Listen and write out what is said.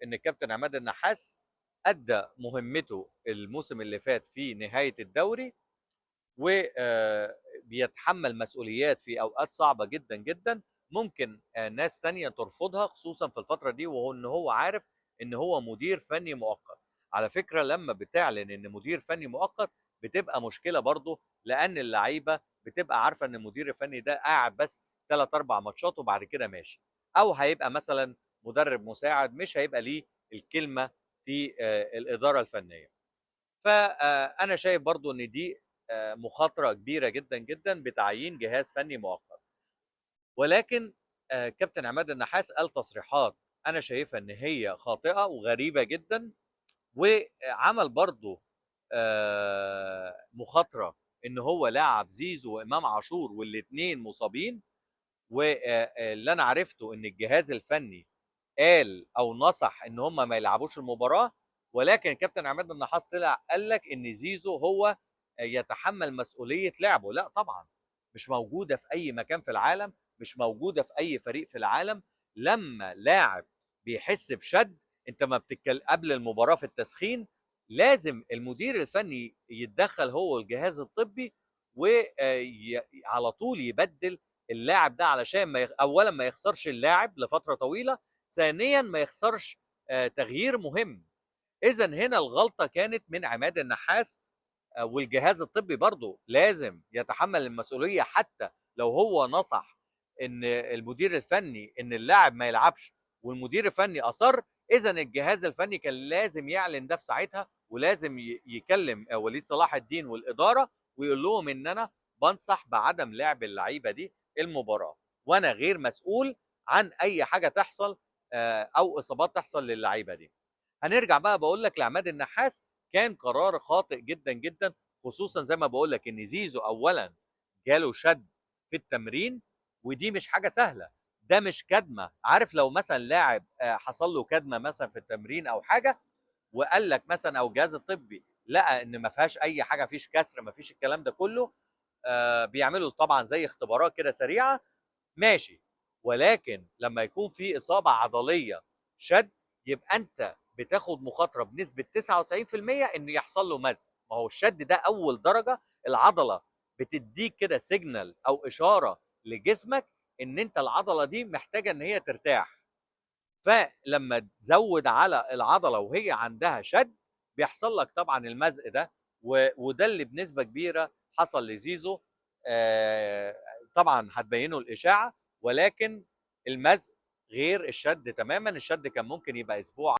ان الكابتن عماد النحاس ادى مهمته الموسم اللي فات في نهاية الدوري، وبيتحمل مسؤوليات في اوقات صعبة جدا جدا ممكن ناس تانية ترفضها، خصوصا في الفترة دي، وهو ان هو عارف ان هو مدير فني مؤقت. على فكرة لما بتعلن ان مدير فني مؤقت بتبقى مشكلة برضه، لان اللعيبة بتبقى عارفه ان المدير الفني ده قاعد بس 3-4 ماتشات وبعد كده ماشي، او هيبقى مثلا مدرب مساعد مش هيبقى ليه الكلمة في الادارة الفنية. فانا شايف برضو ان دي مخاطره كبيرة جدا جدا بتعيين جهاز فني مؤقت. ولكن كابتن عماد النحاس قال تصريحات انا شايفها ان هي خاطئه وغريبة جدا، وعمل برضو مخاطره ان هو لعب زيزو وامام عاشور والاثنين مصابين. واللي انا عرفته ان الجهاز الفني قال او نصح ان هم ما يلعبوش المباراة، ولكن كابتن عماد النحاس طلع قال لك ان زيزو هو يتحمل مسؤولية لعبه. لا طبعا مش موجودة في اي مكان في العالم، مش موجودة في اي فريق في العالم. لما لاعب بيحس بشد، انت ما بتتكلم قبل المباراة في التسخين، لازم المدير الفني يتدخل هو والجهاز الطبي وعلى طول يبدل اللاعب ده، علشان ما اولا ما يخسرش اللاعب لفترة طويلة، ثانيا ما يخسرش تغيير مهم. اذا هنا الغلطة كانت من عماد النحاس، والجهاز الطبي برضه لازم يتحمل المسؤولية، حتى لو هو نصح ان المدير الفني ان اللاعب ما يلعبش والمدير الفني اصر، اذا الجهاز الفني كان لازم يعلن ده في ساعتها، ولازم يكلم وليد صلاح الدين والادارة ويقول لهم ان انا بنصح بعدم لعب اللعيبة دي المباراة، وانا غير مسؤول عن اي حاجة تحصل او اصابات تحصل للعيبة دي. هنرجع بقى بقول لك لعماد النحاس، كان قرار خاطئ جدا جدا، خصوصا زي ما بقول لك ان زيزو اولا جاله شد في التمرين، ودي مش حاجة سهلة، ده مش كدمه. عارف لو مثلا لاعب حصل له كدمه مثلا في التمرين او حاجة، وقال لك مثلا او الجهاز الطبي لقى ان ما فيهاش اي حاجة، فيش كسر، ما فيش الكلام ده كله، بيعملوا طبعا زي اختبارات كده سريعة ماشي. ولكن لما يكون في اصابه عضلية شد، يبقى انت بتاخد مخاطره بنسبة 99% ان يحصل له مزق. ما هو الشد ده اول درجه، العضلة بتديك كده signal او اشارة لجسمك ان انت العضلة دي محتاجه ان هي ترتاح، فلما تزود على العضلة وهي عندها شد بيحصل لك طبعا المزق ده، وده اللي بنسبة كبيرة حصل لزيزو. طبعا هتبينه الاشاعة، ولكن المزق غير الشد تماما. الشد كان ممكن يبقى اسبوع.